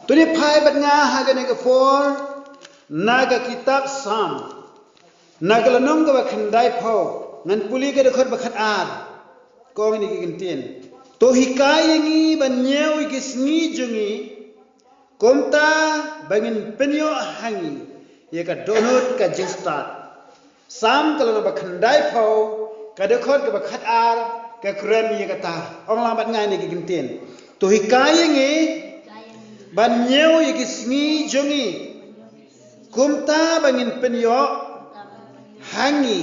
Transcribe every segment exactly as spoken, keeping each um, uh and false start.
To ngin phai bad nga ha kane ka por na ka kitab Salm, na ka lynnong kaba khyndaiphew, ngan pule ka dkhot ba khatar. Ka ong ïa kane ka kyntien: To hikai ïa ngi ban ñiew ïa ki sngi jong ngi, kumta ba ngin pynïoh ha ngi ïa ka dohnud ka jingstad. Salm ka lynnong ba khyndaiphew, ka dkhot kaba khatar, ka kren ïa kata. Ong lang bad nga ïa kane ka kyntien: To hikai ïa ngi ban ñiew ïa ki sngi jong ngi, kumta ba ngin pynïoh ha ngi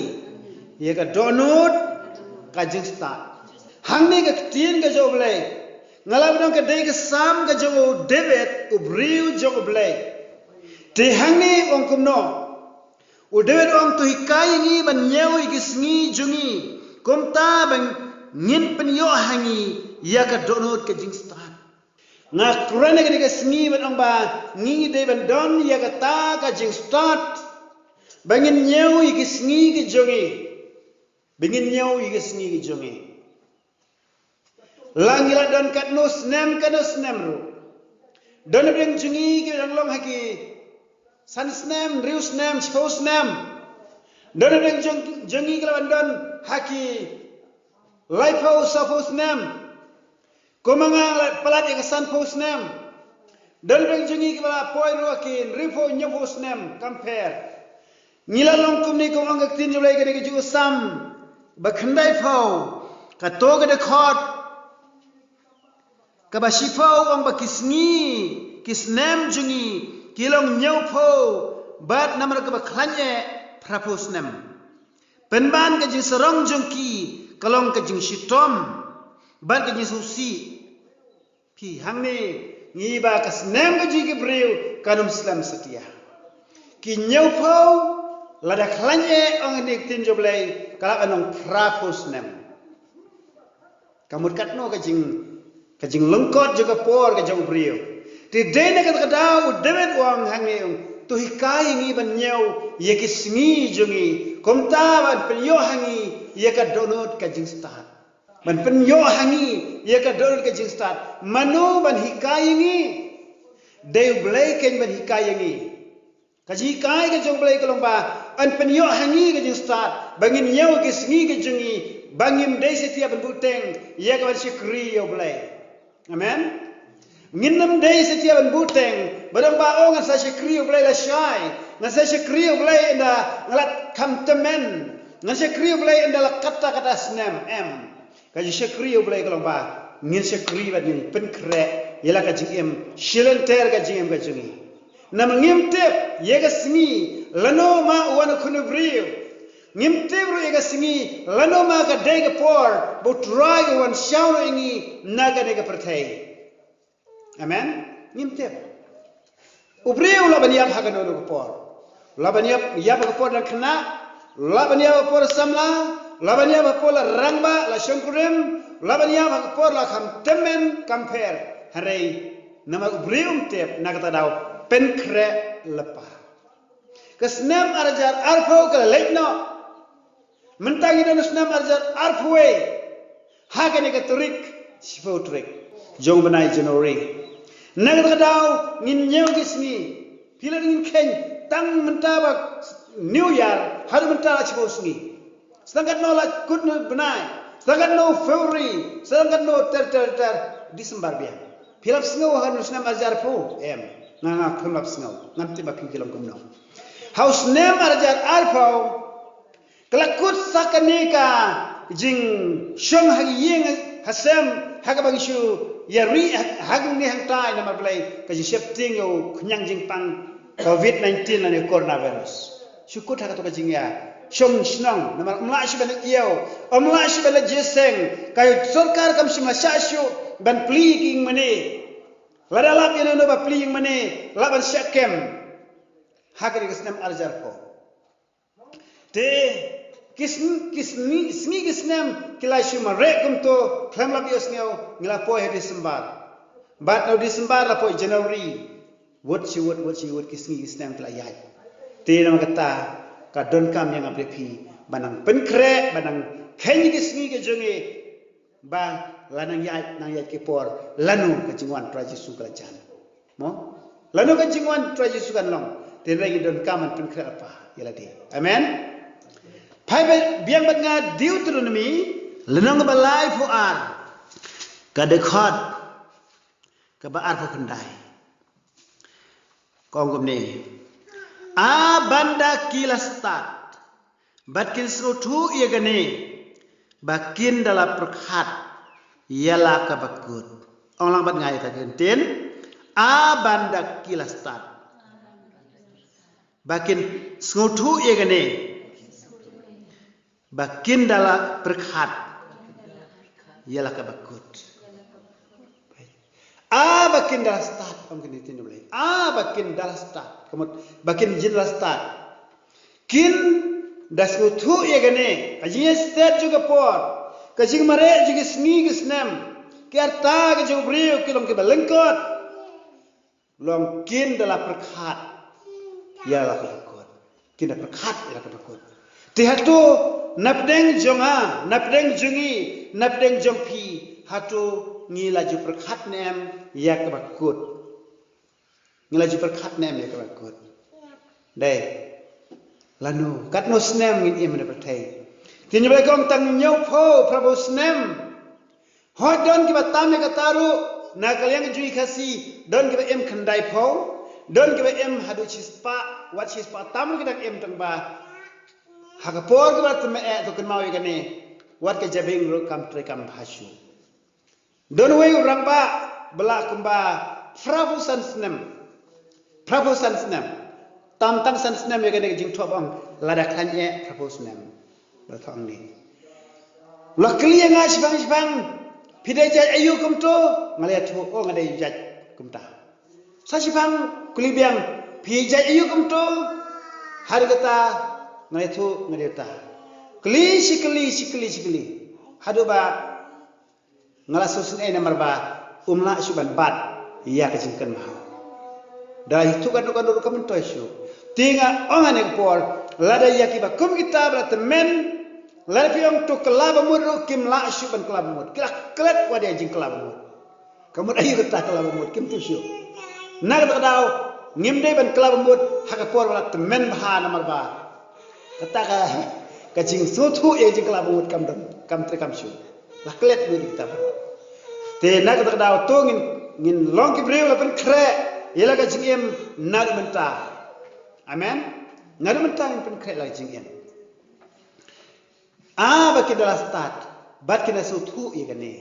ïa ka dohnud ka jingstad. Hangne ka ktien ka jong U Blei, nga la ong ka dei ka Salm ka jong u David, u briew jong U Blei. Te hangne u ong kumno? U David u ong: To hikai ïa ngi ban ñiew ïa ki sngi jong ngi, kumta ba ngin pynïoh ha ngi ïa ka dohnud ka jingstad. Nga kren ïa kane ka sngi ban ong ba ngi dei ban don ïa kata ka jingstad, ba ngin ñiew ïa ki sngi ki jong ngi, ba ngin ñiew ïa ki sngi ki jong ngi. La ngi la don katno snem katno snem ruh. Don na pdeng jong ngi ki dang long ha ki san snem, hynriew snem, shiphew snem. Don na pdeng jong, jong ngi ki la ban don ha ki laiphew, sawphew snem. Kum ma nga la palat ïa ka sanphew snem. Don na pdeng jong ngi kiba la poi ruh ha ki hynriewphew, hynñiewphew snem, kam pher. Ngi la long kumne, kum ong ka ktien jong U Blei, kane ka jong u Salm ba khyndaiphew, kato ka dkhot kaba shiphew, ong ba ki sngi, ki snem jong ngi ki long hynñiewphew, bad namar kaba khlaiñ eh, phraphew snem. Pynban ka jingsarong jong ki ka long ka jingshitom bad ka jingsngewsih. Phi, hangne ngi ba ka snem ka jong ki briew kan ym slem satia. Ki hynñiewphew, lada khlaiñ eh, ong kane ka ktien jong U Blei, ka lah ban long phraphew snem. Ka mut katno ka jing, ka jinglyngkot jong ka por ka jong u briew. Te dei na kata ka daw u David u ong hangne, u ong: To hikai ïa ngi ban ñiew ïa ki sngi jong ngi, kumta ban pynïoh ha ngi ïa ka dohnud ka jingstad. Ban pynïoh ha ngi ïa ka dohnud ka jingstad. Mano ban hikai ïa ngi? Dei U Blei keiñ ban hikai ïa ngi. Ka jinghikai ka jong U Blei ka long ba yn pynïoh ha ngi ka jingstad, ba ngin ñiew ki sngi ki jong ngi, ba ngim dei satia ban buh teng ïa ka ban shakri ïa U Blei. Amen. Ngin ym dei satia ban buh teng, ba dang ba, oh, ngan sa shakri ïa U Blei lashai, ngan sa shakri ïa U Blei ynda nga la kham tymmen, ngan shakri ïa U Blei ynda la katta katta snem, em. Ka jingshakri ïa U Blei ka long ba ngin shakri bad ngin pynkhreh ïa la ka jingim shilynter ka jingim ka jong ngi. Namar ngim tip ïa ka sngi lano ma u wan u khun u briew. Ngim tip ruh ïa ka sngi lano ma ka dei ka por ba U Trai u wan shaw noh ïa ngi na kane ka pyrthei. Amen. Ngim tip. U briew u lah ban ïap ha kano kano ka por. U lah ban ïap, ïap ha ka por dang khynnah, u lah ban ïap ha ka por samla, u lah ban ïap ha ka por la rangbah, la shongkurim, u lah ban ïap ha ka por la kham tymmen, kham pher. Hynrei namar u briew um tip, na kata daw pynkhreh lypa. Ka snem ar hajar arphew ka la leit noh. Mynta ngi don ha snem ar hajar arphew wei, ha kane ka tarik, shiphew tarik jong u bnai January. Na kata ka daw ngin ñiew ki sngi. Phi la dang kheiñ tang mynta ba New Year, haduh mynta la shiphew sngi. Sa dang katno la kut na u bnai, sa dang katno February, sa dang katno ter ter ter December biang. Phi la sngew ha u snem ar hajar arphew? Em, nga, nga khlem la sngew. Ngam tip ba phi ki long kumno. Ha u snem ar hajar arphew, ka la kut sa kane ka jingshong ha ki ïing ha sem, ha kaba ngi shu ïa ri ha, hangne hangtai namar balei, ka jingsheptieng ïa u khñiang jingpang covid nineteen lane coronavirus. Shu kut ha kato ka jingïashong shnong namar ym lah shuh ban leit ïew, ym lah shuh ban leit jingïaseng, ka sorkar kam shym la shah shuh ban plie ïa ki ïingmane. Lada lap ïa no no ba plie ïingmane, lah ban shah kem. Ha kane ka snem ar hajar arphew. Te ki sn-, ki sngi, sngi ki snem ki la shu mareh kumto, khlem lap ïohsngew, ngi la poi ha December. Bad na u December la poi January. Wut shi wut, wut shi wut, ki sngi ki snem ki la ïaid. Te namar kata ka donkam ïa nga bad ïa phi ban nang pynkhreh, ban nang kheiñ ki sngi ki jong ngi, ba la nang ïaid, nang ïaid ki por lano ka jingwan Trai Jisu ka la jan. Mo? Lano ka jingwan Trai Jisu kan long. Te ngi donkam ban pynkhreh lypa ïa lade. Amen. Phai biang bad nga Deuteronomi, lynnong kaba laiphew ar, ka dkhot kaba arphew khyndai. Ka ong kumne: A ban da ki la stad, bad kin sngewthuh ïa kane, ba kin da la pyrkhat ïa la kaba kut. Ong lang bad nga ïa ka ktien. A ban da ki la stad, ba kin sngewthuh ïa kane, ba kin da la pyrkhat ïa la kaba kut. A ba kin da la stad, ong kine tin blei. A ba kin da la stad. Ka mut ba kin jin la stad. Kin da sngewthuh ïa kane, ka jingïastet jong ka por, ka jingmareh jong ki sngi ki snem, ki arta ka jong u briew ki long kiba lyngkot. Long kin da la pyrkhat ïa la kaba kut. Kin da pyrkhat ïa la kaba kut. Te hato napdeng jong nga, napdeng jong ngi, napdeng jong phi, hato ngi la ju pyrkhat ne em ïa kaba kut? Ngi la ju pyrkhat ne em ïa kaba kut? Dei. Lano, katno snem ngin im ha pyrthei? Te ngi ba ong tang hynñiewphew, phraphew snem. Hooid, don kiba tam ïa kata ruh, na ka liang jong ki Khasi, don kiba im khyndaiphew, don kiba im haduh shispah, wat shispah tam ruh ki dang im tang ba. Ha ka por kiba tymmen eh to kynmaw ïa kane, wat ka jabieng ruh kam trei kam bha shuh. Don uwei u rangbah ba lah kumba phraphew san snem. Phraphew san snem. Tam tang san snem ïa kane ka jingthoh ong, lada khlaiñ eh phraphew snem. Ba thoh ong ne. La kylli ïa nga shibang shibang. Phi dei jait aïu kumto? Nga la ïathuh, o nga dei jait kumta. Sa shibang kylli biang, phi jait aïu kumto? Haduh kata nga la ïathuh nga dei uta. Kylli shi kylli shi kylli shi kylli. Haduh ba nga la sngewsynei namar ba um lah shuh ban bat ïa ka jingkynmaw. Da ïathuh katno katno ruh kam myntoi shuh. Te nga ong ha kane ka por, lada ïa kiba kum kita ba la tymmen, lada phi ong to kylla ba mut ruh kim lah shuh ban kylla ba mut. Ki la klet wat ïa ka jingkylla ba mut. Ka mut aïu kata kylla ba mut, kim tip shuh. Na kata ka daw ngim dei ban kylla ba mut ha ka por ba la tymmen bha namar ba kata ka, ka jingsngewthuh ïa ka jingkylla ba mut kam don, kam trei kam shuh. La klet lut ïa kita baroh. Te na kata ka daw to ngin, ngin long ki briew la pynkhreh ïa la ka jingim naduh mynta. Amen. Naduh mynta ngin pynkhreh la ka jingim. A ba kin da la stad, bad kin da sngewthuh ïa kane,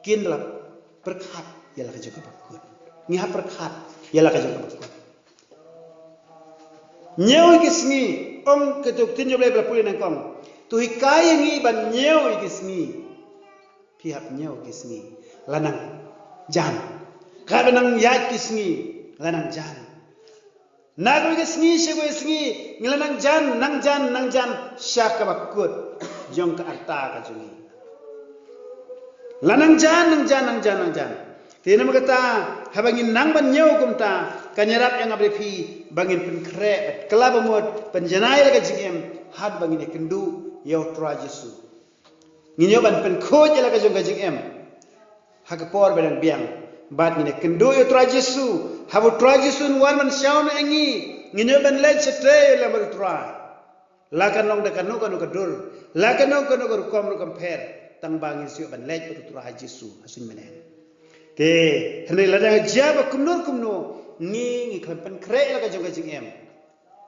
kin da la pyrkhat ïa la ka jong kaba kut. Ngi hap pyrkhat ïa la ka jong kaba kut. Ñiew ïa ki sngi, ong ka ktien jong U Blei ba la pule nyngkong. To hikai ïa ngi ban ñiew ïa ki sngi. Phi hap ñiew ïa ki sngi. La nang jan. Ka ba nang ïaid ki sngi. La nang jan. Na kawei ka sngi sha kawei ka sngi, ngi la nang jan, nang jan, nang jan, sha kaba kut jong ka arta ka jong ngi. La nang jan, nang jan, nang jan, nang jan. Te namar kata, haba ngin nang ban ñiew kumta, kan ïarap ïa nga bad ïa phi, ba ngin pynkhreh, bad kylla ba mut, pynjanai la ka jingim, haduh ba ngin ïakynduh ïa U Trai Jisu. Ngin ïoh ban pynkhuid ïa la ka jong ka jingim ha ka por ba dang biang. Bad ngin ïakynduh ïa U Trai Jisu. Haba U Trai Jisu un wan ban shaniah ïa ngi, ngin ïoh ban leit shatei lem bad U Trai. La kan long da kano kano ka dur, la kan long kano ka rukom rukom pher, tang ba ngin sa ïoh ban leit bad U Trai Jisu ha suiñ bneng. Te hynrei lada ka jia ba kumno kumno, ngi, ngi khlem pynkhreh ïa la ka jong ka jingim,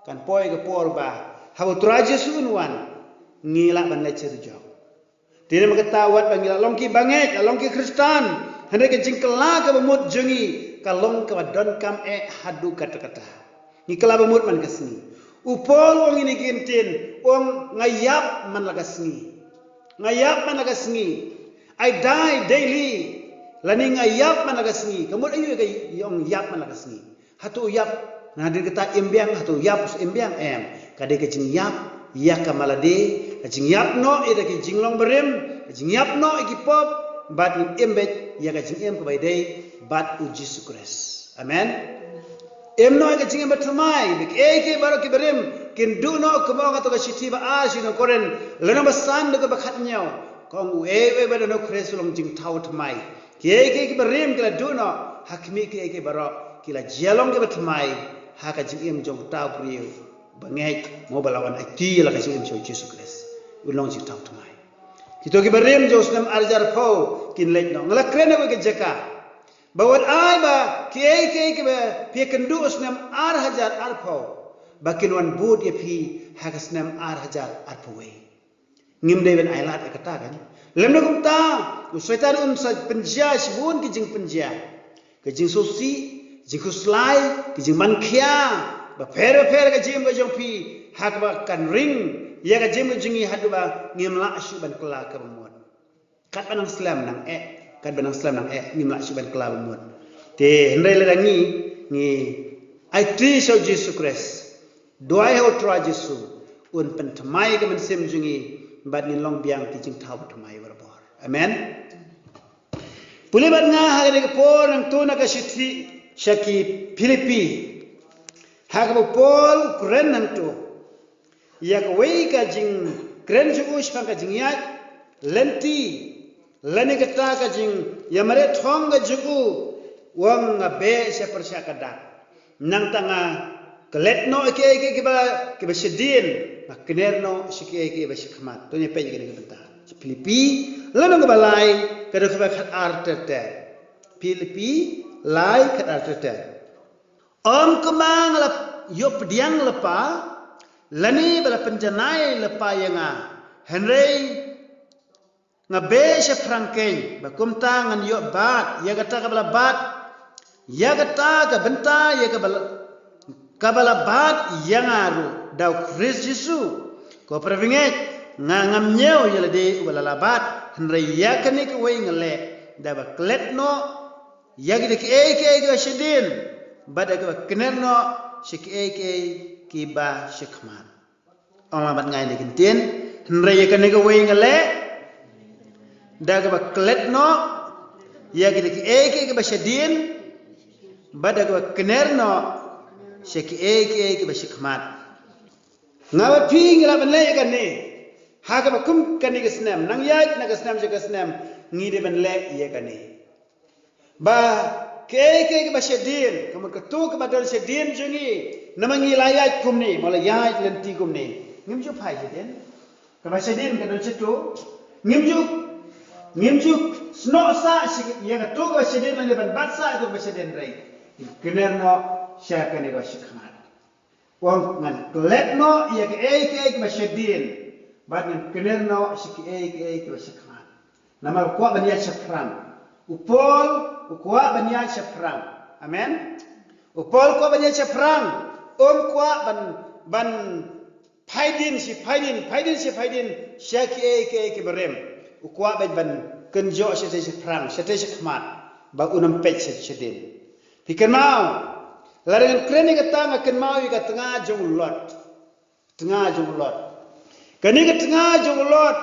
kan poi ka por ba haba U Trai Jisu un wan, ngi lah ban leit sha dujok. Te namar kata wat ba ngi la long ki bangeit, la long ki Khristan, hynrei ka jingkylla kaba mut jong ngi ka long kaba donkam eh haduh katta katta. Ngi kylla ba mut man ka sngi. U Paul u ong ïa ngi ha ka ktien, u ong nga ïap man la ka sngi. Nga ïap man la ka sngi. I die daily. Lane nga ïap man la ka sngi. Ka mut aïu ka ong ïap man la ka sngi? Hato u ïap na dien kata im biang, hato u ïap u sa im biang? Em. Ka dei ka jingïap ïa ka malade, ka jingïap noh ïa ki jinglong barim, ka jingïap noh ïa ki pop, bad ngin im beit ïa ka jingim kaba ïadei bad U Jisu Khrist. Amen. Im noh ïa ka jingim bathymmai, ba kiei kiei baroh ki barim kin duh noh, kumba ong ha ka shithi ba ar sha ki nong Korinth, lynnong ba san dkhot ba khathynñiew. Ka ong uei uei ba don ha U Khrist u long jingthaw thymmai. Kiei kiei kiba rim ki la duh noh, ha khmih kiei kiei baroh ki la jia long kiba thymmai ha ka jingim jong uta u briew ba ngeit, mo ba la wan aiti ïa la ka jingim jong u Jisu Khrist, un long jingthaw thymmai. Kito kiba rim jong u snem ar hajar arphew kin leit noh. Nga la kren ha kawei ka jaka ba wat ai ba kiei kiei kiba phi ïakynduh u snem ar hajar arphew, ba kin wan bud ïa phi ha ka snem ar hajar arphew wei. Ngim dei ban ailad ïa kata, kan? Lymda kumta, u Soitan un sa pynjia shibun ki jingpynjia, ki jingsngewsih, jingkhuslai, ki jingmankhia bapher bapher ha ka jingim ka jong phi, ha kaba kan ring ïa ka jingim ka jong ngi haduh ba ngim lah shuh ban kylla kaba mut. Katba nang slem nang eh, katba nang slem nang eh, ngim lah shuh ban kylla ba mut. Te hynrei lada ngi, ngi aiti sha u Jisu Khrist, duwai ha u Trai Jisu, un pynthymmai ka mynsiem jong ngi, bad ngin long biang ki jingthaw ba thymmai barabor. Amen. Pule bad nga ha kane ka por nangta na ka shithi sha ki Philippi, ha kaba u Paul u kren hangto ïa kawei ka jingkren jong u shaphang ka jingïaid lynti lane kata ka jingïamareh thong ka jong u. U ong, nga beh sha pyrshah ka dak, nangta nga klet noh ïa kiei kiei kiba, kiba shadien, nga kner noh sha kiei kiei kiba shakhmat. To ngin peit ïa kane ka bynta. Philippi lynnong kaba lai, ka dkhot kaba khatar ter ter. Philippi lai khatar ter ter. Ym kumba nga la ïoh pdiang lypa, lane ba la pynjanai lypa ïa nga, hynrei nga beh shaphrang keiñ, ba kumta ngan ïoh bat ïa kata kaba la bat, ïa kata ka bynta ïa kaba la, kaba la bat ïa nga ruh da u Khrist Jisu. Ko para bangeit, nga ngam ñiew ïa lade uba la la bat, hynrei ïa kane kawei nga leh, da ba klet noh ïa kita kiei kiei kiba shadien, bad da kaba kner noh sha kiei kiei kiba shakhmat. Ong lang bad nga ïa kane ka ktien, hynrei ïa kane kawei nga leh, da kaba klet noh ïa kita kiei kiei kiba shadien, bad da kaba kner noh sha kiei kiei kiba shakhmat. Nga bad phi ngi lah ban leh ïa kane, ha kaba kum kane ka snem, nang ïaid na ka snem sha ka snem, ngi dei ban leh ïa kane. Ba kiei kiei kiba shadien, ka mut kato kaba don shadien jong ngi, namar ngi la ïaid kumne, mo la ïaid lynti kumne, ngim ju phai shadien. Kaba shadien ka don shato, ngim ju, ngim ju snoh sah sha ïa kato kaba shadien, lane ban bat sah ïa kato kaba shadien, hynrei kner noh sha kane kaba shakhmat. U ong, ngan klet noh ïa kiei kiei kiba shadien, bad ngan kner noh sha kiei kiei kiba shakhmat. Namar u kwah ban ïaid shaphrang. U Paul u kwah ban ïaid shaphrang. Amen. U Paul u kwah ban ïaid shaphrang. Um kwah ban, ban phai dien shi phai dien, phai dien shi phai dien sha kiei kiei kiba rim. U kwah ban, ban kynjoh shatei shaphrang, shatei shakhmat, ba un ym peit sha, shadien. Phi kynmaw, lada ngan kren ïa kata, nga kynmaw ïa ka tnga jong u Lot. Tnga jong u Lot. Kane ka tnga jong u Lot,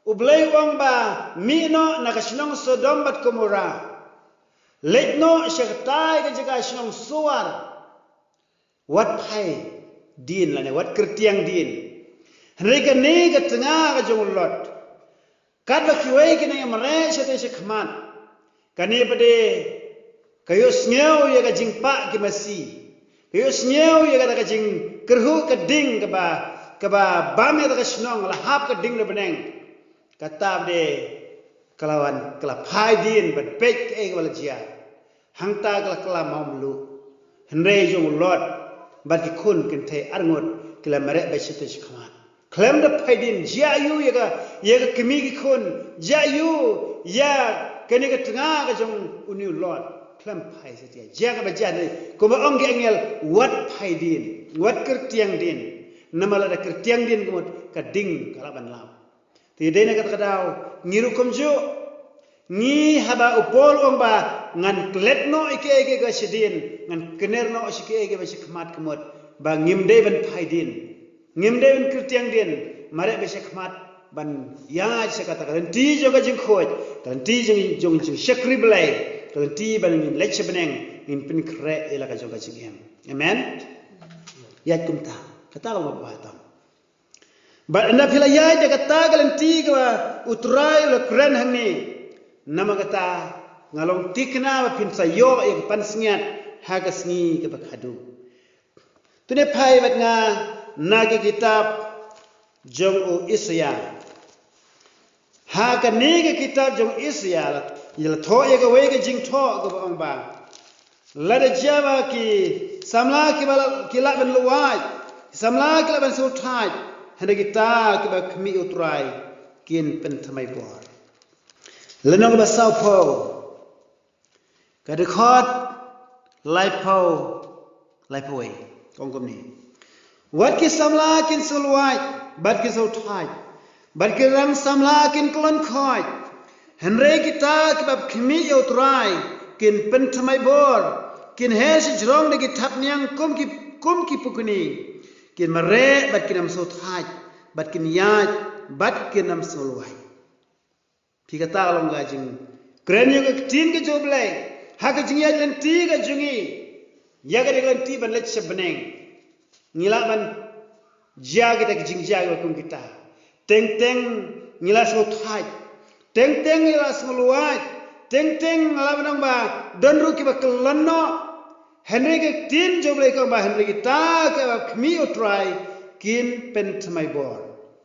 U Blei u ong ba mih noh na ka shnong Sodom bad Gomorrah, leit noh sha katai ka jaka shnong Soar. Wat phai dien lane wat kyrtiang dien. Hynrei kane ka tnga ka jong u Lot, katba kiwei ki nang ïamareh shatei shakhmat, kane pat de ka ïohsngew ïa ka jingpah ki masi, ka ïohsngew ïa kata ka jingkyrhuh ka ding kaba, kaba bam ïa kata ka shnong, la hap ka ding na bneng. Kata pat de ka la wan, ka la phai dien ban peit kaei kaba la jia. Hangta ka la klam ha u mluh. Hynrei jong u Lot bad ki khun kynthei arngut ki la mareh beit shatei shakhmat. Khlem da phai dien, jia aïu ïa ka, ïa ka kmie ki khun, jia aïu ïa kane ka tnga ka jong une u Lot. Khlem phai satia. Jia kaba jia ne, kumba ong ki angel, wat phai dien, wat kyrtiang dien. Namar lada kyrtiang dien ka mut, ka ding ka lah ban lap. Te dei na kata ka daw, ngi ruh kumjuh, ngi haba u Paul u ong ba ngan klet noh ïa kiei kiei kiba shadien, ngan kner noh sha kiei kiei kiba shakhmat, ka mut ba ngim dei ban phai dien, ngim dei ban kyrtiang dien, mareh beit shakhmat ban ïaid sha kata ka lynti jong ka jingkhuid, ka lynti jong, jong, jong shakri Blei, ka lynti ba ngin leit sha bneng, ngin pynkhreh ïa la ka jong ka jingim. Amen. Ïaid kumta, kata ka mut ba tam. Bad ynda phi la ïaid da kata ka lynti kaba u Trai u la kren hangne, namar kata nga long thikna ba phin sa ïoh ïa ka pansngiat ha ka sngi kaba khadduh. To ngin phai bad nga na ka kitab jong u Isaïah. Ha kane ka kitab jong u Isaïah la, la thoh ïa kawei ka jingthoh kaba ong ba, lada jia ba ki samla kiba la, ki lah ban luwait, ki samla ki lah ban sngewthait, hynrei kita kiba khmih ïa u Trai kin pynthymmai bor. Lynnong ba sawphew, ka dkhot laiphew, laiphew wei, ka ong kumne: Wat ki samla kin sngewluwait bad kin sngewthait, bad ki rang samla kin kyllon khoit, hynrei kita kiba khmih ïa u Trai kin pynthymmai bor, kin her shajrong da ki thapniang kum ki, kum ki pukni, kin mareh bad kin ym sngewthait, bad kin ïaid bad kin ym sngewluwait. Phi, kata ka long ka jingkren ïa ka ktien ka jong U Blei ha ka jingïaid lynti ka jong ngi. Ïa ka dei ka lynti ban leit sha bneng, ngi lah ban jia kita ki jingjia kiba kum kita. Teng teng ngi lah sngewthait, teng teng ngi lah sngewluwait, teng teng ngi lah ban ong ba don ruh kiba kyllon noh. Hynrei ka ktien jong U Blei ka ong ba hynrei kita kiba khmih ïa u Trai kin pynthymmai bor.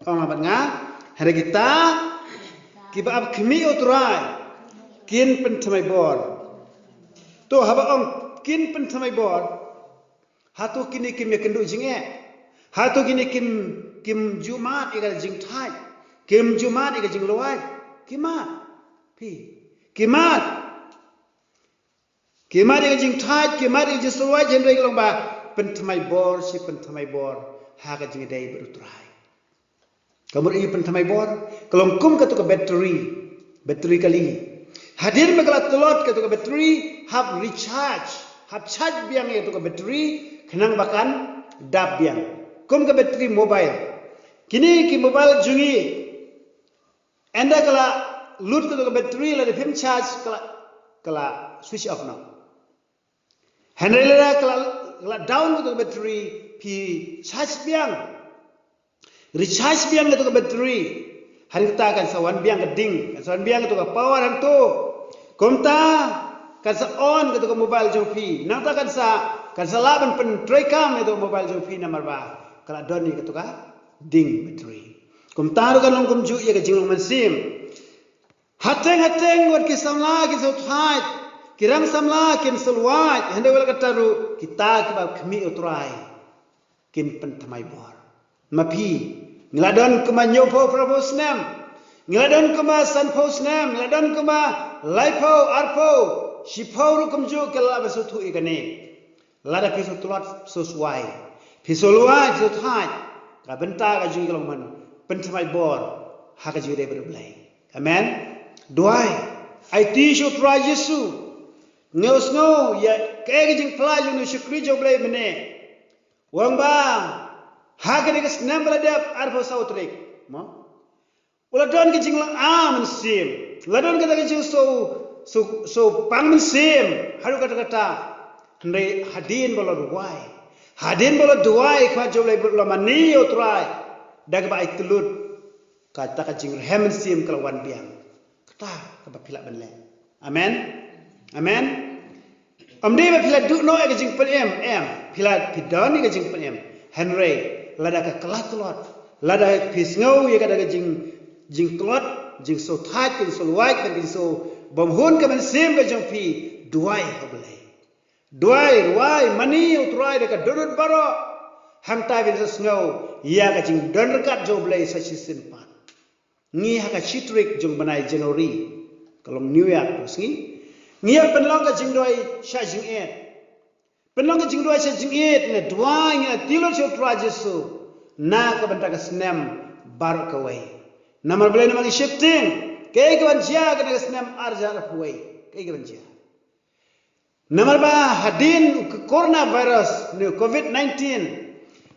Ong lang bad nga: Hynrei kita kiba ap khmih ïa u Trai kin pynthymmai bor. To, haba ong kin pynthymmai bor, hato kine kim ïakynduh jingeh? Hato kine kim, kim ju mad ïa ka jingthait? Kim ju mad ïa ka jingluwait? Ki mad. Phi, ki mad. Ki mad ïa ka jingthait, ki mad ïa ka jingsngewluwait, hynrei ka long ba pynthymmai bor shi pynthymmai bor ha ka jingïadei bad u Trai. Ka mut ïa u pynthymmai bor, ka long kum kato ka battery, battery kali. Hadien ba ka la tlot kato ka battery, hap recharge, hap charge biang ïa kato ka battery, khnang ba kan dap biang. Kum ka battery mobile. Kine ki mobile jong ngi, ynda ka la lut kato ka battery, lada phim charge, ka la, ka la switch off noh. Hynrei lada ka la, ka la down kato ka battery, phi charge biang, recharge biang kato ka battery, hangta kan sa wan biang ka ding, kan sa wan biang kato ka power hangto. Kumta kan sa on kato ka mobile jong phi. Nangta kan sa, kan sa lah ban pyntreikam ïa kato ka mobile jong phi namar ba ka la don ïa kato ka ding battery. Kumta ruh kan long kumjuh ïa ka jinglong mynsiem. Hateng hateng wat ki samla kin sngewthait, ki rang samla kin sngewluwait, hynrei wat la katta ruh kita kiba khmih ïa u Trai kin pynthymmai bor. Ma phi, ngi la don kumba hynñiewphew phraphew snem, ngi la don kumba sanphew snem, ngi la don kumba laiphew, arphew, shiphew ruh kumjuh ki la ba sngewthuh ïa kane. Lada phi sngewtlot, sngewswai, phi sngewluwait, sngewthait, ka bynta ka jong ngi ka long ban pynthymmai bor ha ka jingïadei bad U Blei. Amen. Duwai, aiti sha u Trai Jisu. Ngi ïohsngew ïa kaei ka jingphla jong u Jisu Khrist jong U Blei mynne. U ong ba ha kane ka snem ba la dep, arphew saw tarik, mo, u la don ka jinglong ar mynsiem, la don kata ka jingsngew, sngew, sngew pang mynsiem haduh katta katta. Hynrei hadien ba u la duwai, hadien ba u la duwai, ka jong U Blei, ba u la mane ïa u Trai, da kaba aiti lut, kata ka jingrhem mynsiem ka la wan biang. Kata kaba phi lah ban leh. Amen. Amen. Ym dei ba phi la duh noh ïa ka jingpynim, em, phi la, phi don ïa ka jingpynim. Hynrei lada ka la tlot, lada phi sngew ïa kata ka jing, jingtlot, jingsngewthait, jingsngewluwait, ka jingsngewbymhun ka mynsiem ka jong phi, duwai ha U Blei. Duwai, duwai, mane ïa u Trai da ka dohnud baroh. Hangta phin sa sngew ïa ka jingdon ryngkat jong U Blei sa shisien pat. Ngi ha ka shi tarik jong u bnai January, ka long New Year, to sngi, ngi ïa pynlong ka jingduwai sha jingit. Pynlong ka jingduwai sha jingit, ngi duwai, ngi aiti lut sha u Trai Jisu na ka bynta ka snem baroh kawei. Namar balei? Namar ngi sheptieng kaei kaban jia ha kane ka snem ar hajar arphew wei, kaei kaban jia. Namar ba hadien u coronavirus ne u covid nineteen,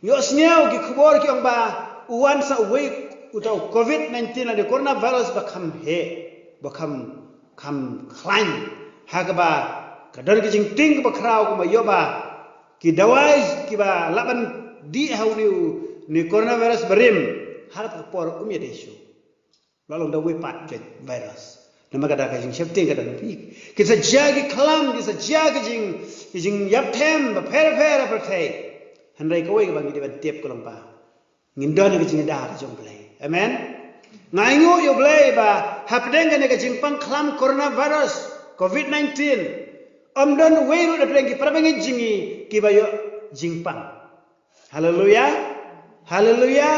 ïohsngew ki khubor ki ong ba u wan sa uwei uta u covid nineteen lane u coronavirus ba kham heh, ba kham, kham khlaiñ. Ha kaba ka don ka jingtieng kaba khraw kumba ïoh ba ki dawai kiba lah ban dih ha une u, une u coronavirus barim, ha kata ka por um ïadei shuh. La long da uwei pat ka virus. Namar kata ka jingsheptieng ka don ha phi. Ki sa jia ki khlam, ki sa jia ki jing, ki jingïapthem bapher bapher ha pyrthei. Hynrei kawei kaba ngi dei ban tip ka long ba ngin don ha ka jingïada ka jong U Blei. Amen. Nga ainguh ïa U Blei ba hapdeng kane ka jingpang khlam coronavirus, covid nineteen, ym don uwei ruh na pdeng ki parabangeit jong ngi kiba ïoh jingpang. Haleluya. Haleluya.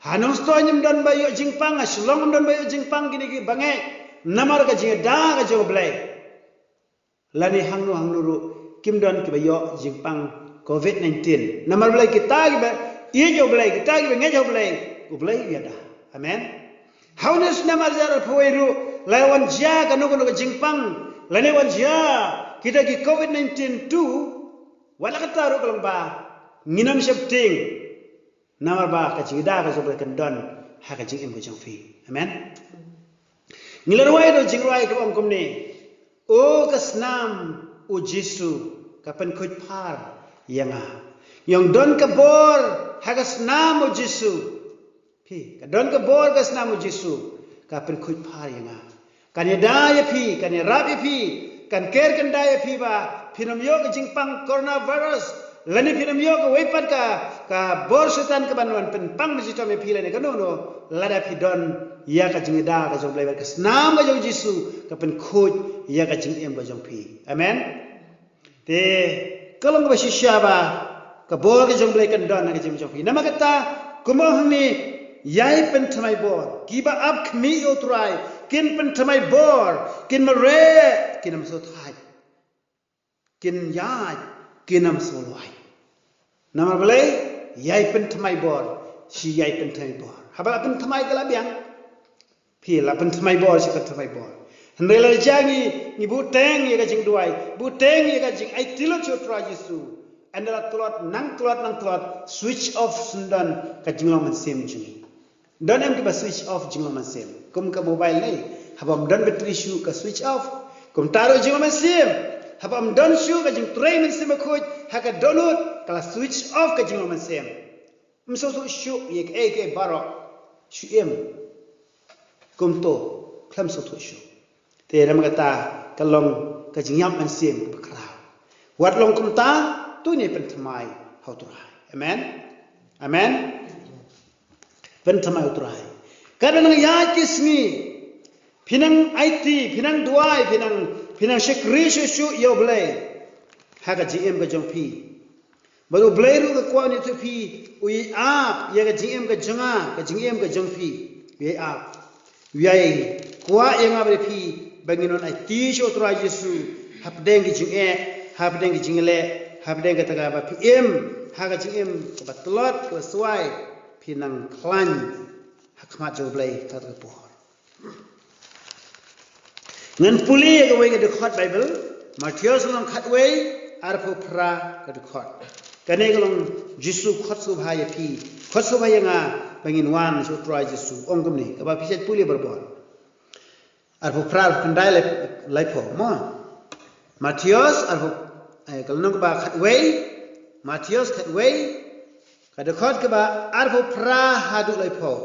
Ha Nongstoiñ ym don ba ïoh jingpang, ha Shillong ym don ba ïoh jingpang kine ki bangeit. Namar ka jingïada ka jong U Blei. Lane hangno hangno ruh kim don kiba ïoh jingpang covid nineteen. Namar balei? Kita kiba ïeit ïa U Blei, kita kiba ngeit ïa U Blei, U Blei u ïada. Amen. Ha une u snem ar hajar arphew wei ruh, la wan jia kano kano ka jingpang, lane wan jia kita ki covid nineteen tu, wat la katta ruh ka long ba ngin ym sheptieng. Namar ba ka jingïada ka jong U Blei kan don ha ka jingim ka jong phi. Amen. Ngi la rwai da u jingrwai kaba ong kumne: O ka snam U Jisu, ka pynkhuid phar ïa nga. Ngi ong don ka bor ha ka snam U Jisu. Phi, ka don ka bor ka snam U Jisu, ka pynkhuid phar ïa nga. Kan ïada ïa phi, kan ïarap ïa phi, kan ker kyndai ïa phi ba phin ym ïoh ka jingpang coronavirus, lane phin ym ïoh kawei pat ka, ka bor Soitan kaban wan pynpang mynshitom ïa phi lane kano kano, lada phi don ïa ka jingïada ka jong U Blei bad ka snam ka jong U Jisu, ka pynkhuid ïa ka jingim ka jong phi. Amen. Te ka long kaba shisha ba ka bor ka jong U Blei kan don ha ka jingim jong phi. Namar kata, kumba ong hangne, ïai pynthymmai bor. Kiba ap khmih ïa U Trai kin pynthymmai bor, kin mareh, kin ym sngewthait. Kin ïaid, kin ym sngewlwait. Namar balei? Ïai pynthymmai bor, shi ïai pynthymmai bor. Haba la pynthymmai ka la biang. Phi, la pynthymmai bor shi pynthymmai bor. Hynrei la jia ngi, ngi buhteng ïa ka jingduwai, buhteng ïa ka jingaiti lut sha U Trai Jisu. Ynda la tlot, nang tlot, nang tlot, switch off shen don ka jinglong mynsiem jong ngi. Don em kiba switch off jinglong mynsiem? Kum ka mobile ne, haba ym don battery shuh ka switch off. Kumta ruh jinglong mynsiem, haba ym don shuh ka jingtrei mynsiem bakhuid ha ka dohnud, ka la switch off ka jinglong mynsiem. Ym sngewthuh shuh ïa kaei kaei baroh. Shu im. Kumto, khlem sngewthuh shuh. Te namar kata ka long ka jingïap mynsiem kaba khraw. Wat long kumta, to ngin pynthymmai ha U Trai. Amen. Amen. Pynthymmai ha U Trai. Katba nang ïaid ki sngi, phi nang aiti, phi nang duwai, phi nang, phi nang shakri shuh shuh ïa U Blei ha ka jingim ka jong phi. Bad U Blei ruh ka kwah un ïathuh phi, u ïai ap ïa ka jingim ka jong nga, ka jingim ka jong phi. U ïai ap, u ïai kwah ïa nga bad ïa phi ba ngin wan aiti sha U Trai Jisu hapdeng ki jingeh, hapdeng ki jingleh, hapdeng kata kaba phi im ha ka jingim kaba tlot, kaba swai. Phi nang khlaiñ ha khmat jong U Blei ha kata ka por. Ngan pule ïa kawei ka dkhot Baibl, Mathaios lynnong khatwei, arphew phra ka dkhot. Kane ka long Jisu khot sngewbha ïa phi, khot sngewbha ïa nga ba ngin wan sha U Trai Jisu. Ong kumne, kaba phi shait pule barabor. Arphew phra, arphew khyndai, lai, laiphew, mo. Mathaios, arphew, eh, ka lynnong kaba khatwei, Mathaios khatwei, ka dkhot kaba arphew phra haduh laiphew.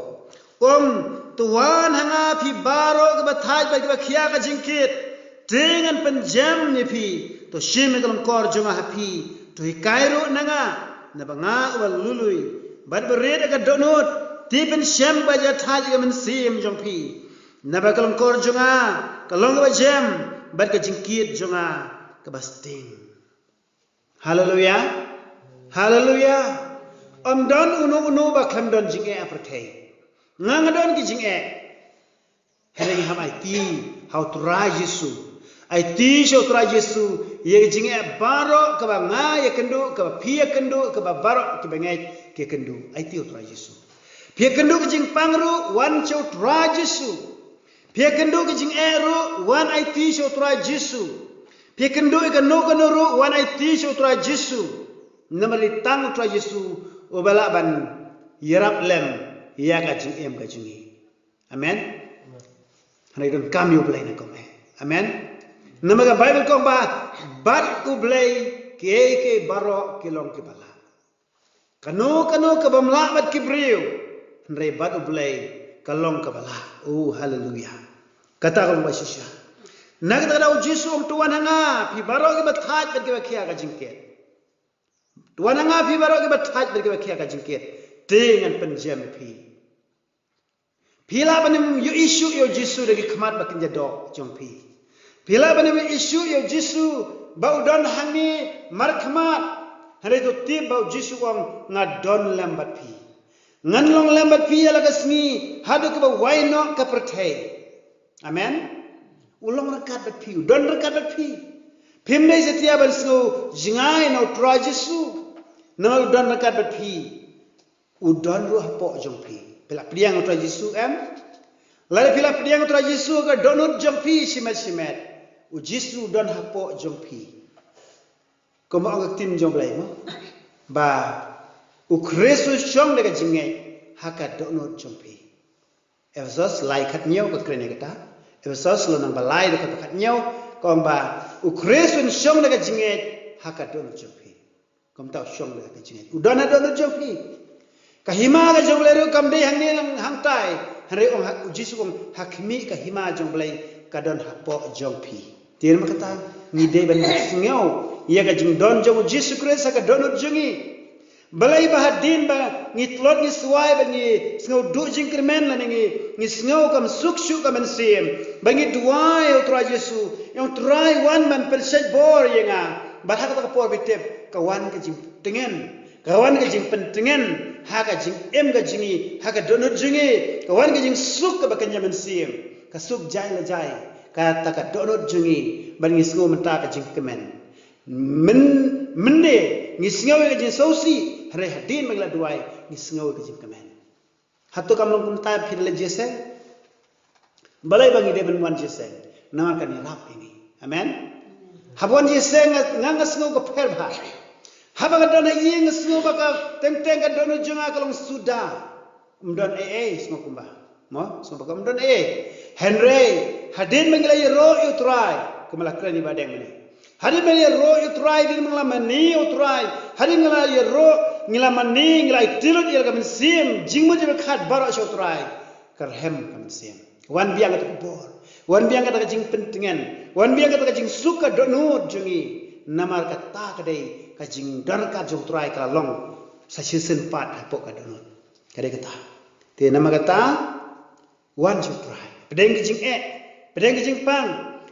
Ong, to wan ha nga phi baroh kiba thait bad kiba khia ka jingkit, te ngan pynjem ïa phi. To shim ïa ka lyngkor jong nga ha phi, to hikai ruh na nga, naba nga uba lui lui bad uba rit ha ka dohnud. Te pynshem bad ïathait ïa ka mynsiem jong phi. Naba ka lyngkor jong nga ka long kaba jem, bad ka jingkit jong nga kaba sting. Haleluya. Haleluya. Ym don uno uno ba khlem don jingeh ha pyrthei. Nga nga don ki jingeh. Hynrei ngi hap aiti ha U Trai Jisu. Aiti sha U Trai Jisu ïa ki jingeh baroh kaba nga ïakynduh, kaba phi ïakynduh, kaba baroh kiba ngeit ki ïakynduh. Aiti ha U Trai Jisu. Phi ïakynduh ka jingpang ruh, wan sha U Trai Jisu. Phi ïakynduh ka jingeh ruh, wan aiti sha U Trai Jisu. Phi ïakynduh ïa kano kano ruh, wan aiti sha U Trai Jisu. Namar dei tang U Trai Jisu uba lah ban ïarap lem ïa ka jingim ka jong ngi. Amen. Hynrei donkam ïa U Blei na kong eh. Amen. Namar ka Baibl ka ong ba bad U Blei kiei kiei baroh ki long kiba lah. Kano kano kabym lah bad ki briew, hynrei bad U Blei ka long kaba lah. Oh, haleluya. Kata ka long ba shisha. Na kata ka daw u Jisu u ong, to wan ha nga phi baroh kiba thait bad kiba khia ka jingkit. To wan ha nga phi baroh kiba thait bad kiba khia ka jingkit, te ngan pynjem ïa phi. Phi lah ban ym ïohi shuh ïa u Jisu da ki khmat ba kynja doh jong phi. Phi lah ban ym ïohi shuh ïa u Jisu ba u don hangne markhmat. Hynrei to tip ba u Jisu u ong, nga don lem bad phi. Ngan long lem bad phi ïa la ka sngi haduh kaba wai noh ka pyrthei. Amen. U long ryngkat bad phi, u don ryngkat bad phi. Phim dei satia ban sngew jngai na u Trai Jisu, namar u don ryngkat bad phi. U don ruh hapoh jong phi. Phi la pdiang u Trai Jisu, em? Lada phi la pdiang u Trai Jisu ha ka dohnud jong phi shimet shimet, u Jisu u don hapoh jong phi. Kumba ong ka ktien jong u Blei mo, ba u Khrist u shong da ka jingngeit ha ka dohnud jong phi. Ephesos lai khathynñiew ka kren ïa kata. Ephesos lynnong ba lai dkhot ba khathynñiew ka ong ba u Khrist un shong da ka jingngeit ha ka dohnud jong phi. Kumta u shong da ka jingngeit, u don ha dohnud jong phi. Ka hima ka jong U Blei ruh kam dei hangne hangtai. Hynrei ong ha, u Jisu ong ha khmih ka hima jong U Blei ka don hapoh jong phi. Te namar kata ngi dei ban sngew ïa ka jingdon jong u Jisu Khrist ha ka dohnud jong ngi. Balei ba hadien ba ngi tlot ngi swai ba ngi sngew duh jingkyrmen lane ngi, ngi sngew kam suk shuh ka mynsiem, ba ngi duwai ïa u Trai Jisu, ïa u Trai wan ban pynshait bor ïa nga. Bad ha kata ka por phi tip ka wan ka jingtngen, ka wan ka jingpyntngen ha ka jingim ka jong ngi, ha ka dohnud jong ngi. Ka wan ka jingsuk kaba kynja mynsiem, ka suk jai la jai kata ka dohnud jong ngi, bad ngi sngew mynta ka jingkmen. Myn, mynne ngi sngew ïa ka jingsngewsih, hynrei hadien ba ngi la duwai ngi sngew ïa ka jingkmen. Hato kam long kumta phi da leit jingïaseng? Balei ba ngi dei ban wan jingïaseng? Namar kan ïarap ïa ngi. Amen. Haba wan jingïaseng nga, nga, nga sngew ka pher bha. Haba nga don ha ïing nga sngew ba ka teng teng ka dohnud jong nga ka long suda. Ym don ei ei, sngew kumba. Mo, sngew ba ka ym don ei ei. Hynrei hadien ba ngi la ïaroh ïa u Trai, kumba la kren ïa ba dang mynne. Hadien ba ngi la ïaroh ïa u Trai, hadien ba ngi la mane ïa u Trai, hadien ba ngi la ïaroh, ngi la mane, ngi la aiti lut ïa la ka mynsiem jingmut jingpyrkhat baroh sha u Trai, ka rhem ka mynsiem. Wan biang kata ka bor, wan biang kata ka jingpyntngen, wan biang kata ka jingsuk ka dohnud jong ngi. Namar kata ka dei ka jingdon ryngkat jong u Trai ka la long sa shisien pat hapoh ka dohnud. Ka dei kata. Te namar kata, wan sha u Trai. Pdeng ka jingeh, pdeng ka jingpang,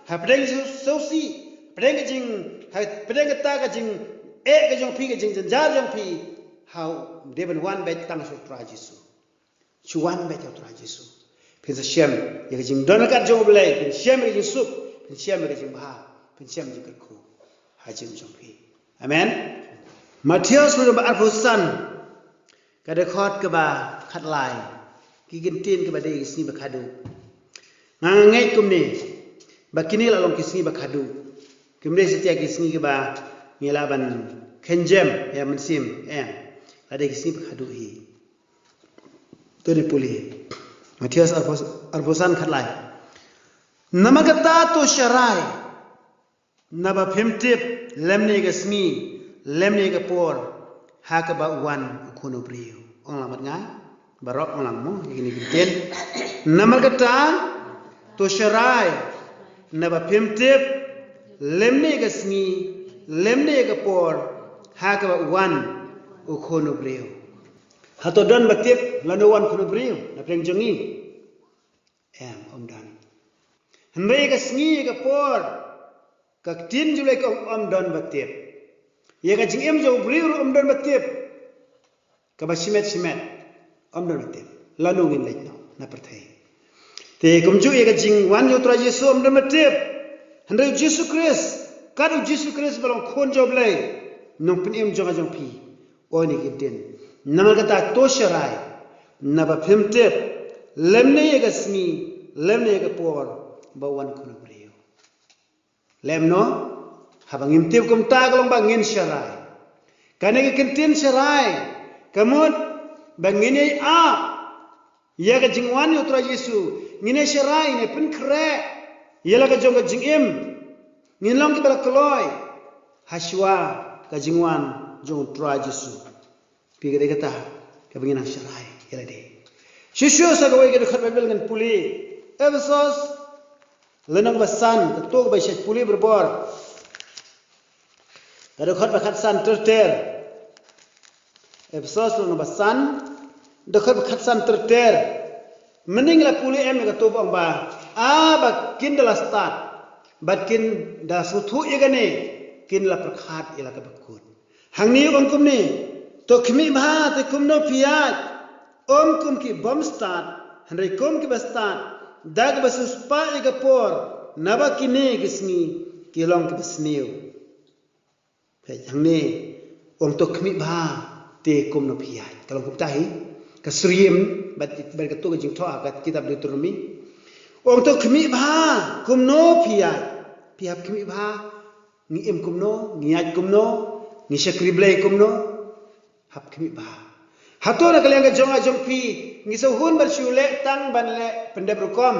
ha pdeng ka jingsngewsih, pdeng ka jing, ha pdeng kata ka jingeh ka jong phi, ka jingjynjar jong phi, ha u dei ban wan beit tang sha u Trai Jisu. Shu wan beit ha u Trai Jisu. Phin sa shem ïa ka jingdon ryngkat jong u Blei, phin shem ïa ka jingsuk, phin shem ïa ka jingbha, phin shem ïa ka jingkyrkhu ha jingim jong phi. Amen. Mathaios lynnong ba arphew san, ka dkhot kaba khatlai. Ki kyntien kiba dei ki sngi ba khadduh. Nga, nga ngeit kumne ba kine la long ki sngi ba khadduh. Kim dei satia ki sngi kiba ngi lah ban kynjem ïa mynsiem, em. La dei ki sngi ba khadduh hi. To ngin pule. Mathaios arphew, arphew san khatlai. Namar kata to sharai, naba phim tip lymne ka sngi lymne ka por ha kaba wan u Khun u briew. Ong lang bad nga baroh, ong lang mo ïa kine ki ktien. Namar kata to sharai, naba phim tip lymne ka sngi lymne ka por ha kaba wan u Khun u briew. Hato don ba tip lano wan u Khun u briew na pdeng jong ngi? Em, ym don. Hynrei ka sngi ka por, ka ktien jong U Blei ka ong ym don ba tip. Ïa ka jingim jong u briew ruh ym don ba tip. Kaba shimet shimet ym don ba tip lano ngin leit noh na pyrthei. Te kumjuh ïa ka jingwan jong u Trai Jisu ym don ba tip. Hynrei u Jisu Khrist, kat u Jisu Khrist ba long Khun jong u Blei, Nongpynim jong nga jong phi, u ong ïa kine ki ktien. Namar kata to sharai, naba phim tip lymne ïa ka sngi lymne ïa ka por ba wan u Khun u briew. Lymno, haba ngim tip kumta ka long ba ngin sharai. Kane ka kyntien sharai ka mut ba ngin ïai ap ïa ka jingwan jong u Trai Jisu. Ngin ïai sharai, ngin ïai pynkhreh ïa la ka jong ka jingim. Ngin long kiba la kloi hashwa ka jingwan jong u Trai Jisu. Phi, ka dei kata kaba ngin nang sharai ïa lade. Shuh shuh sa kawei ka dkhot Baibl ngan pule. Ephesos Lynnong ba san, kato kaba shait pule barabor. Ka dkhot ba khatsan ter ter. Ephesos lynnong ba san, dkhot ba khatsan ter ter. Mynhynnin la pule em ïa kato ba ong ba, a ba kin da la stad, bad kin da sngewthuh ïa kane, kin la pyrkhat ïa la kaba kut. Hangne ong kumne, to khmih bha te kumno phi ïaid, ym kum ki bym stad, hynrei kum kiba stad, da kaba siewspah ïa ka por, naba kine ki sngi ki long kiba sniew. Peit hangne, ong to khmih bha te kumno phi ïaid. Ka long kumta hi, ka syriem, bad, bad kato ka jingthoh ha ka kitab Deuteronomi. Ong to khmih bha, kumno phi ïaid. Phi hap khmih bha, ngi im kumno, ngi ïaid kumno, ngi shakri Blei kumno. Hap khmih bha. Hato na ka liang ka jong nga jong phi, ngi shu hun ban shu leh tang ban leh pyndep rukom.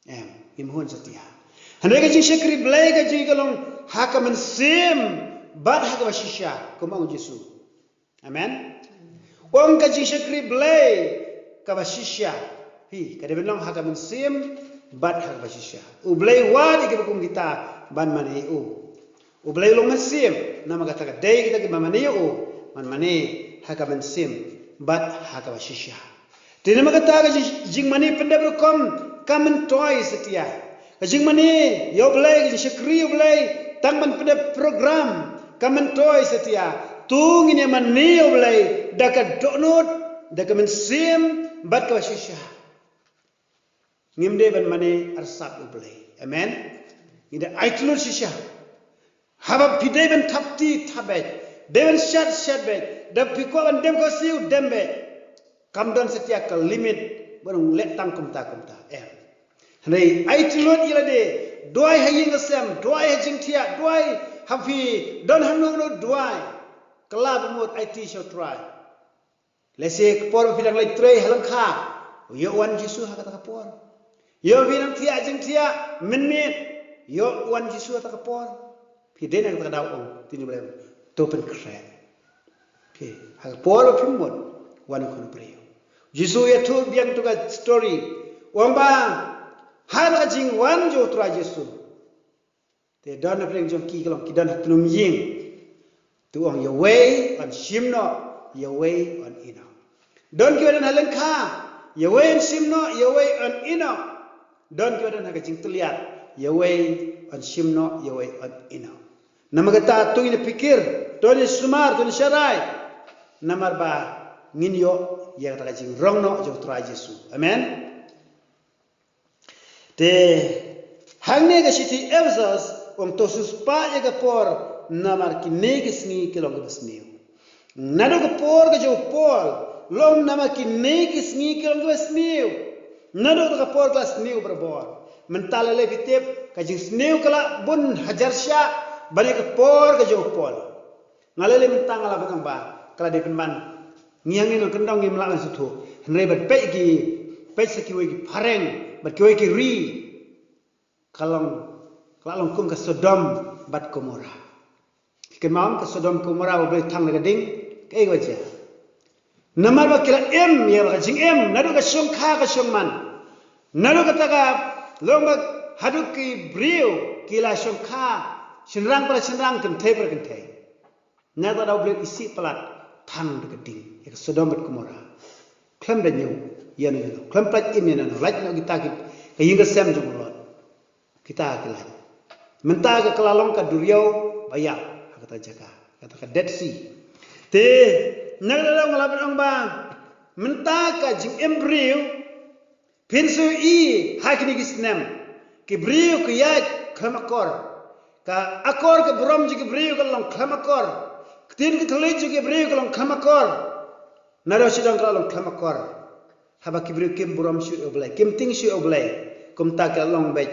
Em, ngim hun satia. Hynrei ka jingshakri Blei ka jong ngi ka long ha ka mynsiem bad ha kaba shisha, kum ong u Jisu. Amen. Ong ka jingshakri Blei kaba shisha. Hi, ka dei ban long ha ka mynsiem bad ha kaba shisha. U Blei wad ïa kiba kum kita ban mane ïa u. U Blei u long mynsiem, namar kata ka dei kita kiba mane ïa u, ban mane ha ka mynsiem bad ha kaba shisha. Te namar kata ka jing, jingmane pyndep rukom ka myntoi satia. Ka jingmane ïa u Blei, ka jingshakri ïa u Blei tang ban pyndep program ka myntoi satia. To ngin ïa mane ïa u Blei da ka dohnud, da ka mynsiem bad kaba shisha. Ngim dei ban mane arsap ïa u Blei. Amen. Ngi dei aiti lut shisha. Haba phi dei ban thap kti thap beit, dei ban shat shat beit, da phi kwah ban dem khohsiew dem beit. Kam don satia ka limit ban ong leh tang kumta kumta. Em. Hynrei aiti lut ïa lade, duwai ha ïing ha sem, duwai ha jingthiah, duwai ha phi don hangno hangno duwai. Kylla ba mut aiti sha u Trai. Lehse ka por ba phi dang leit trei ha lyngkha, ïoh wan Jisu ha kata ka por. Ïoh phi dang thiah jingthiah mynmiet, ïoh wan Jisu ha kata ka por. Phi dei na kata ka daw, ong tini Blei, to pynkhreh. Phi, ha ka por ba phim mut, wan u Khun u briew. Jisu ïathuh biang tu ka story. Ong ba ha ka jingwan jong u Trai Jisu. Te don na pdeng jong ki ka long ki don ha tnum ïing. To ong ïa uwei yn shim noh, ïa uwei yn ïeh noh. Don kiba don ha lyngkha, ïa uwei yn shim noh, ïa uwei yn ïeh noh. Don kiba don ha ka jingtylliat, ïa uwei yn shim noh, ïa uwei yn ïeh noh. Namar kata to ngin ïa pyrkhat, to ngin ïa sumar, to ngin ïa sharai. Namar ba ngin ïoh ïa kata ka jingrong noh jong u Trai Jisu. Amen. Te hangne ka shithi Ephesos, ong to siewspah ïa ka por, namar kine ki sngi ki long kiba sniew. Naduh ka por ka jong u Paul, long namar kine ki sngi ki long kiba sniew. Naduh ka por ka la sniew barabor. Mynta lei lei phi tip, ka jingsniew ka la bun hajar shah, ban ïa ka por ka jong u Paul. Nga lei lei mynta nga lah ban ong ba ka la dei pynban. Ngi hangne nongkyndong ngim lah ban sngewthuh. Hynrei bad peit ki, peit sa kiwei ki phareng, bad kiwei ki ri. Ka long, ka la long kum ka Sodom bad Gomorrah. Ki kynmaw ka Sodom Gomorrah ba u Blei thang da ka ding, kaei kaba jia. Namar ba ki la im ïa la ka jingim naduh ka shongkha ka shongman. Naduh kata ka long ba haduh ki briew ki la shongkha shynrang para shynrang, kynthei para kynthei. Nangta da u Blei isih palat thang da ka ding ïa ka Sodom bad Gomorrah. Khlem da ñiew ïano ïano, khlem pynlait im ïano ïano, lait noh kita ki, ka ïing ka sem jong u Lot. Kita ki lait. Mynta ka la long ka duriaw ba ïap ha kata jaka, kata ka Dead Sea. Te nangta da u Blei la ban ong ba mynta ka jingim briew, phin sa ïohi ha kine ki snem, ki briew ki ïaid khlem akor. Ka akor ka burom jong ki briew ka long khlem akor. Ktien ki thylliej jong ki briew ka long khlem akor. Naduh shadong ka la long khlem akor. Haba ki briew kim burom shuh ïa u Blei, kim tieng shuh ïa u Blei. Kumta ki la long beit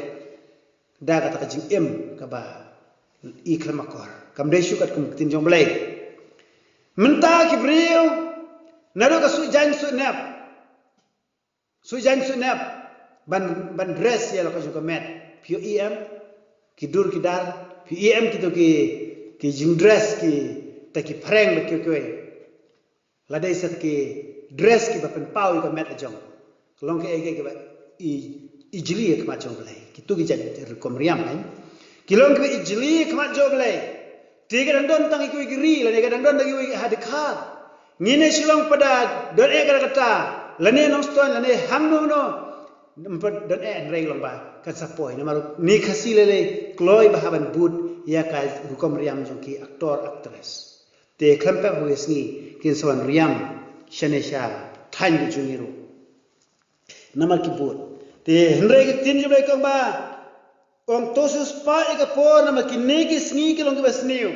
da kata ka jingim kaba i khlem akor. Kam dei shuh katkum ka ktien jong u Blei. Mynta ki briew naduh ka suh jaiñ suh nep. Suh jaiñ suh nep ban, ban dress ïa la ka jong ka met. Phi ïohi em ki dur ki dar, phi ïohi em kito ki, ki jingdress kita ki phareng bad kiwei kiwei. La dei sa ki dress kiba pynpaw ïa ka met la jong. Ka long kaei kaei kaba i, ijli ïa ka khmat jong U Blei. Kito ki jait rukom riam, eh. Ki long kiba ijli ïa ka khmat jong U Blei. Te ka dang don tang ïa kiwei ki ri, lane ka dang don tang ïa kiwei ki ha dkhar. Ngin ïa shu long pat da don eh kata kata, lane Nongstoiñ, lane hangno hangno. Ym pat don eh, hynrei long ba kan sa poi. Namar ne Khasi lei lei kloi bha ban bud ïa ka rukom riam jong ki actor actress. Te khlem pep ha kawei ka sngi kin sa wan riam shane sha thaiñ ka jong ngi ruh. Namar ki bud. Te hynrei ka ktien jong U Blei ka ong ba, ong, to sngewspah ïa ka por, namar kine ki sngi ki long kiba sniew.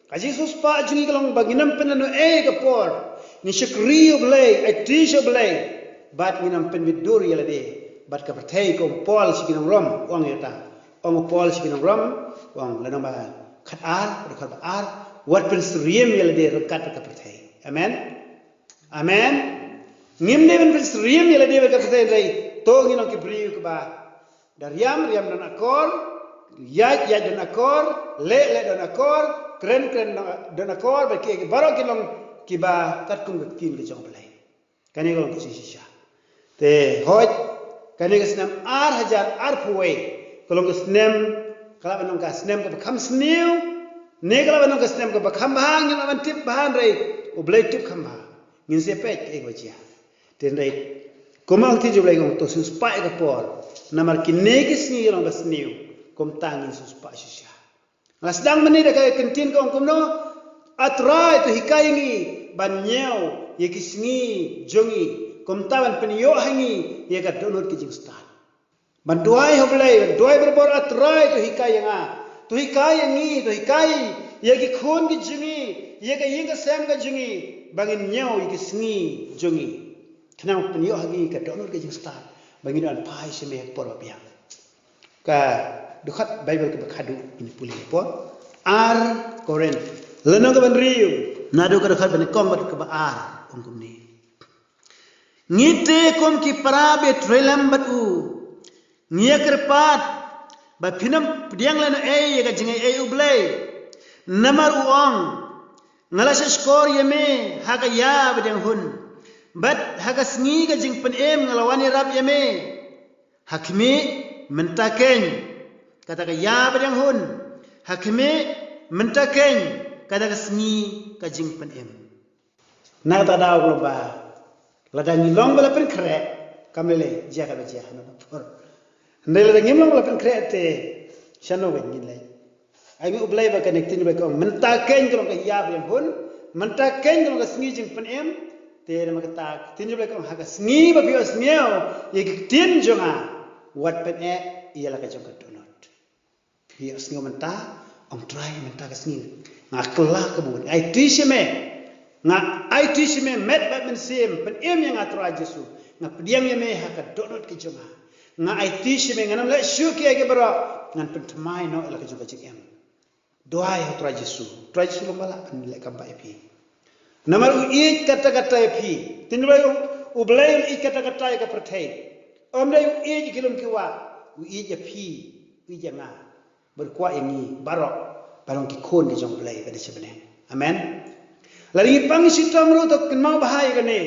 Ka jingsngewspah jong ngi ka long ba ngin ym pynlehnohei ïa ka por. Ngin shakri ïa U Blei, aiti sha U Blei. Bad ngin ym pynmih dur ïa lade bad ka pyrthei. Ka ong u Paul sha ki nong Rom, u ong ïa kata. Ong u Paul sha ki nong Rom, u ong, lynnong ba khatar, dkhot ba ar, wat pynsyriem ïa lade ryngkat bad ka pyrthei. Amen. Amen. Ngim dei ban pynsyriem ïa lade bad ka pyrthei, hynrei to ngin long ki briew kiba, da riam, riam don akor, ïaid, ïaid don akor, leh, leh don akor, kren, kren don akor, bad kiei kiei baroh kin long kiba katkum ka ktien ka jong U Blei. Kane ka long ka jingshisha. Te hooid, kane ka snem ar hajar arphew wei ka long ka snem, ka lah ban long ka snem kaba kham sniew, ne ka lah ban long ka snem kaba kham bha, ngim lah ban tip bha, hynrei U Blei u tip kham bha. Ngin sa peit kaei kaba jia. Te hynrei, kumba ong ka ktien jong U Blei, ong, to sngewspah ïa ka por, namar kine ki sngi ki long ba sniew. Kumta ngin sngewspah shisha. Nga la sdang mynne da ka ktien ka ong kumno, A Trai, to hikai ïa ngi ban ñiew ïa ki sngi jong ngi, kumta ban pynïoh ha ngi ïa ka dohnud ka jingstad. Ban duwai ha U Blei, ban duwai barabor, A Trai, to hikai ïa nga, to hikai ïa ngi, to hikai ïa ki khun ki jong ngi, ïa ka ïing ka sem ka jong ngi, ba ngin ñiew ïa ki sngi jong ngi, khnang pynïoh ha ngi ka dohnud ka jingstad, ba ngin wan phai sha me ha ka por ba biang. Ka dkhot Baibl kaba khadduh ngin pule hapoh ar Korinth, lynnong kaba hynriew, naduh ka dkhot ba nyngkong bad kaba ar, ong kumne. Ngi te kum ki para ba ïatrei lem bad u, ngi ïa kyrpad ba phin ym pdiang lehnohei ïa ka jingaiei U Blei. Namar u ong, nga la shahshkor ïa me ha ka ïa ba dang hun, bad ha ka sngi ka jingpynim nga la wan ïarap ïa me. Ha khmih, mynta keiñ, kata ka ïa ba dang hun. Ha khmih, mynta keiñ, kata ka sngi ka jingpynim. Na kata ka daw ka long ba, lada ngi long ba la pynkhreh, kam lei lei jia kaba jia ha kane ka por. Hynrei lada ngim long ba la pynkhreh te, shano ngin leit? Ai ngi U Blei ba kane ka ktien ba ka ong, mynta keiñ ka long ka ïa ba dang hun, mynta keiñ ka long ka sngi jingpynim. Te namar kata ka ktien U Blei ka ong, ha ka sngi ba phi ïohsngew ïa ka ktien jong nga, wat pyneh ïa la ka jong ka dohnud. Phi ïohsngew mynta, ong Trai, mynta ka sngi nga kylla ka bun, nga aiti sha me. Nga aiti sha me met bad mynsiem, pynim ïa nga Trai Jisu. Nga pdiang ïa me ha ka dohnud ka jong nga. Nga aiti sha me, ngan ym leh shuh kiei kiei baroh, ngan pynthymmai noh ïa la ka jong ka jingim. Duwai ha u Trai Jisu. Trai Jisu long ba lah ban leh kam bha ïa phi. Namar u ïeit katta katta ïa phi. Ktien U Blei, U Blei u ïeit katta katta ïa ka pyrthei. Ym dei u ïeit ïa ki lum ki wah. U ïeit ïa phi. U ïeit ïa nga. Bad u kwah ïa ngi baroh ba long ki khun ki jong U Blei ba dei sha bneng. Amen. Lada ngi pang shitom ruh to kynmaw bha ïa kane.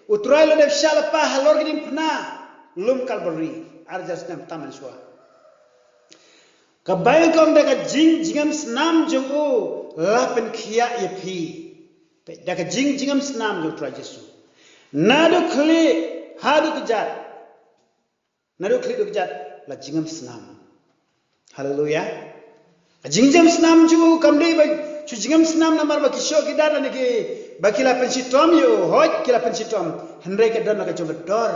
U Trai la dep shah lypa halor ka diengphna lum Kalbari, ar hajar snem tam mynshuwa. Ka Baibl ka ong da ka jing, jingim snam jong u la pynkhiah ïa phi. Peit, da ka jing, jingim snam jong u Trai Jisu. Naduh khlieh haduh kjat. Naduh khlieh haduh kjat la jingim snam. Haleluya. Ka jing, jingim snam jong u kam dei ba shu jingim snam namar ba ki shoh ki dat lane ki, ba ki la pynshitom ïa u, hooid ki la pynshitom. Hynrei ka don la ka jong ka dor.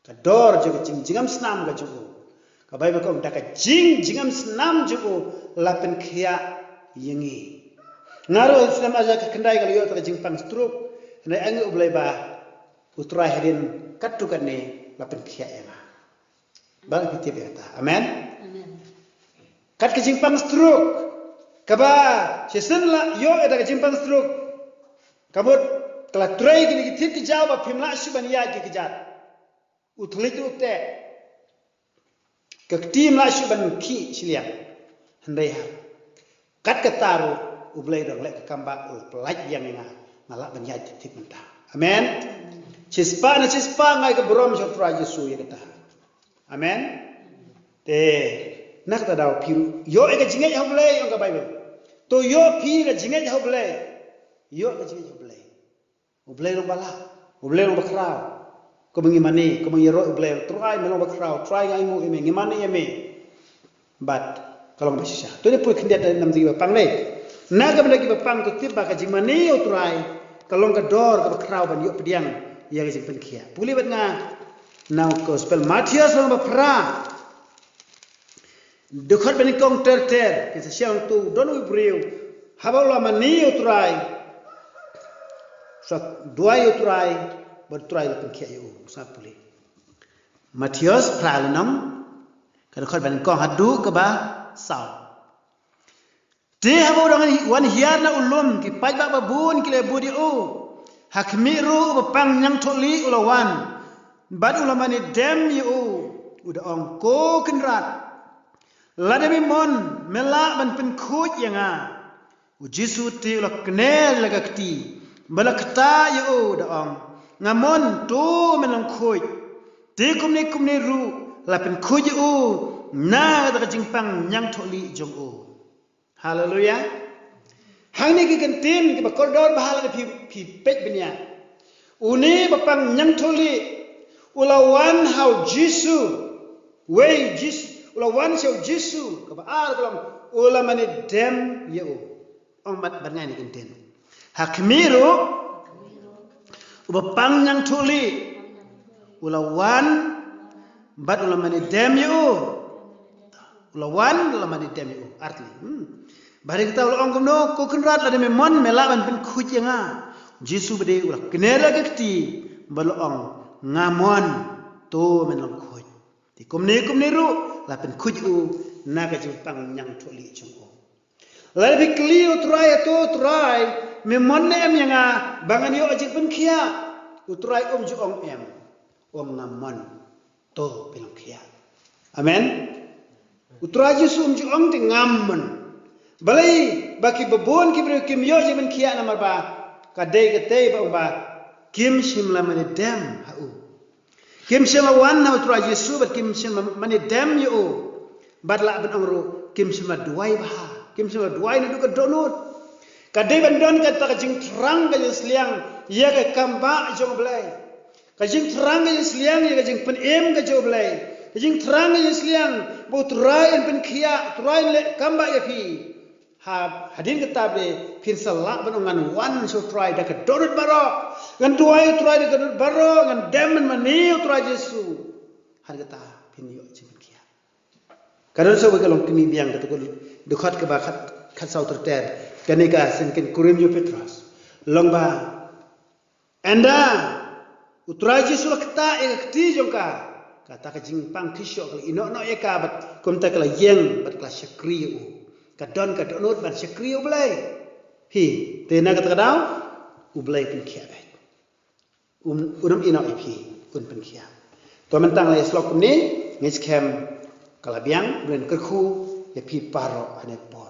Ka dor jong ka jing, jingim snam ka jong u. Ka Baibl ka ong da ka jing, jingim snam jong u la pynkhiah ïa ngi. Nga ruh snem ar hajar khyndai nga la ïoh ïa ka jingpang stroke. Hynrei ai ngi U Blei ba u Trai hadien katto katne la pynkhiah ïa nga. Ba phi tip ïa kata. Amen. Amen. Kat ka jingpang stroke, kaba shisien la ïoh ïa ka jingpang stroke. Ka mut ka la trei kine ki thied ki jaw ba phim lah shuh ban ïaid ki kjat. U thylliej ruh u teh. Ka kti ym lah shuh ban khih shiliang. Hynrei ha kat kata ruh U Blei u dang leh ka kam ba u la pyllait biang ïa nga, nga lah ban ïaid thip thip mynta. Amen. Shispah na shispah ngai ka burom sha u Trai Jisu ïa kata. Amen. Te na kata daw phi ïoh ïa ka jingngeit ha u Blei ong ka Bible. To ïoh phi ka jingngeit ha u Blei. Ïoh ka jingngeit ha u Blei. U Blei long ba lah. U Blei long ba khraw. Kumba ngi mane, kumba ngi ïaroh u Blei, Trai me long ba khraw, Trai nga ainguh ïa me, ngi mane ïa me. Bad ka long ba shisha. To ne pule khyndiat da nam jingïa ba pang dei. Na ka bynta ki ba pang to tip ba ka jingmane ïa u Trai ka long ka dor kaba khraw ban ïoh pdiang ïa ka jingpynkhiah. Pule bad nga na u gospel Mathaios lynnong ba phra. Dkhot ba nyngkong ter ter, kin sa shem to don u briew haba u la mane ïa u Trai. Sa duwai ïa u Trai, bad u Trai la pynkhiah ïa u, sa pule. Mathaios phra lynnong, ka dkhot ba nyngkong haduh kaba saw. Te haba u dang wan hiar na u lum, ki paidbah babun ki la bud ïa u. Ha khmih ruh u ba pang ñiangthohlieh u la wan, bad u la mane dem ïa u, u da ong, Ko Kynrad, lada me mon, me lah ban pynkhuid ïa nga. U Jisu te u la kner la ka kti, bad la ktah ïa u, da ong, Nga mon, to men long khuid. Te kumne kumne ruh la pynkhuid ïa u na kata ka jingpang ñiangthohlieh jong u. Haleluya. Hangne ki kyntien kiba kordor bha lada phi, phi peit bniah. Une ba pang ñiangthohlieh u la wan ha u Jisu. Wei Jisu, u la wan sha u Jisu, kaba ar ka long u la mane dem ïa u. Ong bad, bad nga ïa kane ka kyntien. Ha khmih ruh u ba pang ñiangthohlieh u la wan bad u la mane dem ïa u. U la wan, u la mane dem ïa u. Ar tylli. Hmm. Bad kata u la ong kumno, Ko Kynrad, lada me mon me lah ban pynkhuid ïa nga. Jisu ba dei u la kner la ka kti bad la ong, Nga mon, to men long khuid. Te kumne kumne ruh la pynkhuid ïa u na ka jingpang ñiangthohlieh jong u. Lada phi kylli u Trai, to Trai, me mon ne em ïa nga ba ngan ïoh jingpynkhiah? U Trai um ju ong em. U ong, Nga mon, to phin long khiah. Amen. U Trai Jisu um ju ong te, Nga mon. Balei ba ki babun ki briew kim ïoh jingpynkhiah? Namar ba ka dei katei ba ong ba kim shym la mane dem ha u. Kim shym la wan ha u Trai Jisu bad kim shym la mane dem ïa u. Bad lah ban ong ruh kim shym la duwai bha. Kim shym la duwai naduh ka dohnud. Ka dei ban don kata ka jingthrang ka jingsliang ïa ka kambah jong u Blei. Ka jingthrang ka jingsliang ïa ka jingpynim ka jong u Blei. Ka jingthrang ka jingsliang ba u Trai un pynkhiah, u Trai un leh kambah ïa phi. Ha, hadien kata ba dei phin sa lah ban ong, ngan wan sha u Trai da ka dohnud baroh. Ngan duwai u Trai da ka dohnud baroh, ngan dem ban mane ïa u Trai Jisu. Hadien kata phin ïoh jingpynkhiah. Ka don sa wei ka long kmie biang, kata ka dkhot kaba khat, khatsaw ter ter. Kane ka Second Korinth jong u Petros. Long ba ynda u Trai Jisu la ktah ïa ka kti jong ka, kata ka jingpang khishoh ka la ïehnoh noh ïa ka bad kumta ka la ïeng bad ka la shakri ïa u. Ka don ka dohnud ban shakri ïa u Blei. Hi, te na kata ka daw u Blei pynkhiah beit. Um, un ym ïehnoh ïa phi, un pynkhiah. To mynta nga la ïa shlok kumne, nga ngeit skhem ka la biang, u Blei un kyrkhu ïa phi baroh hangne por.